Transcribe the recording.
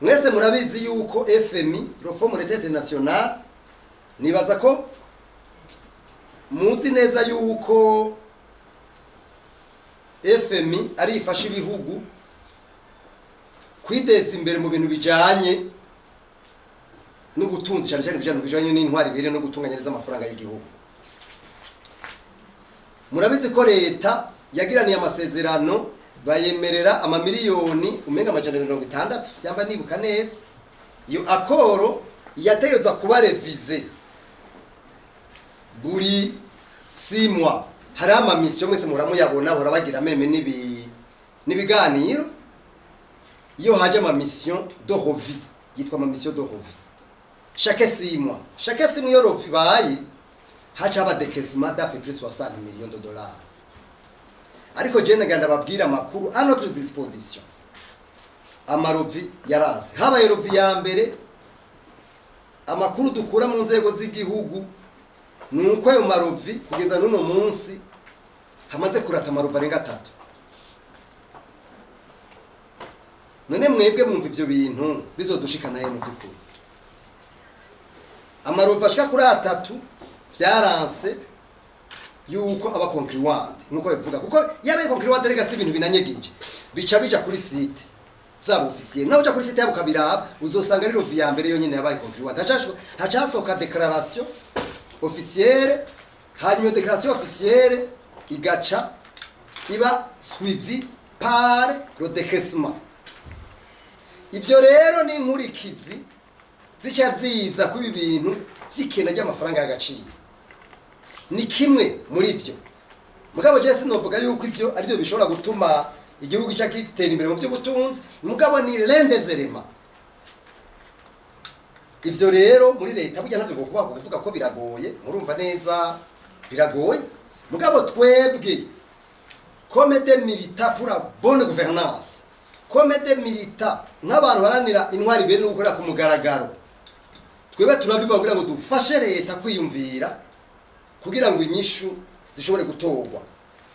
Mwese murabizi yuko FMI, le Fonds monétaire international, nibaza ko muzi neza yuko FMI ari ifasha ibihugu kwiteza imbere mu bintu bijanye n'ubutunzi, cyane cyane bijanye n'intwari ibereye no gutunganya neza amafaranga y'igihugu. Murabizi ko leta yagiraniye amasezerano, bayemerera amamiliyoni umenga 260, siyamba nibuka neza. Iyo accord yategetswe kuba révisé buri 6 mois. Hariho ama missions, mwese muramuyabona, bahora bagira même n'ibiganiro iyo haje ama missions de revue, yitwa ama missions de revue, chaque 6 mois. Chaque 6 mois iyo revue ibaye, haca haba décaissement d'à peu près 60 millions de dollars. Ariko je nagira ndababwira amakuru à notre disposition: ama revues yaranse. Habaye revue ya mbere, amakuru dukura mu nzego z'igihugu ni uko ayo ma revues kugeza n'uno munsi hamaze kurata ama revues arenga atatu. None mwebwe mwumva ivyo bintu bizodushikana he? Mu vy'ukuri, ama revues ashika kuri atatu vyaranse yuko aba concluante, nkuko bivuga, kuko yabaye concluante rega si ibintu binanyegije, bica bija kuri site zabo officiel. Nawe uja kuri site yabo ukabiraba, uzosanga ari revue ya mbere yonyene yabaye concluante. Haca hasohoka déclaration officielle, hanyuma iyo déclaration officielle igaca iba suivi par le décaissement. Ivyo rero ni inkurikizi zica ziza kuba ibintu vy'ikena ry'amafaranga y'agaciro, ni kimwe muri vyo. Mugabo je sinovuga yuko ivyo arivyo bishobora gutuma igihugu gica gitera imbere mu vy'ubutunzi, mugabo ni l'un des éléments. Ivyo rero muri leta burya ntavyo kuba kuvuga ko biragoye, murumva neza biragoye. Mugabo twebwe, comme des militants pour la bonne gouvernance, comme des militants, nk'abantu baharanira intwari ibereye no gukorera ku mugaragaro, twebwe turabivuga kugira ngo dufashe leta kwiyumvira, kugira ngo inyishu zishobore gutorwa.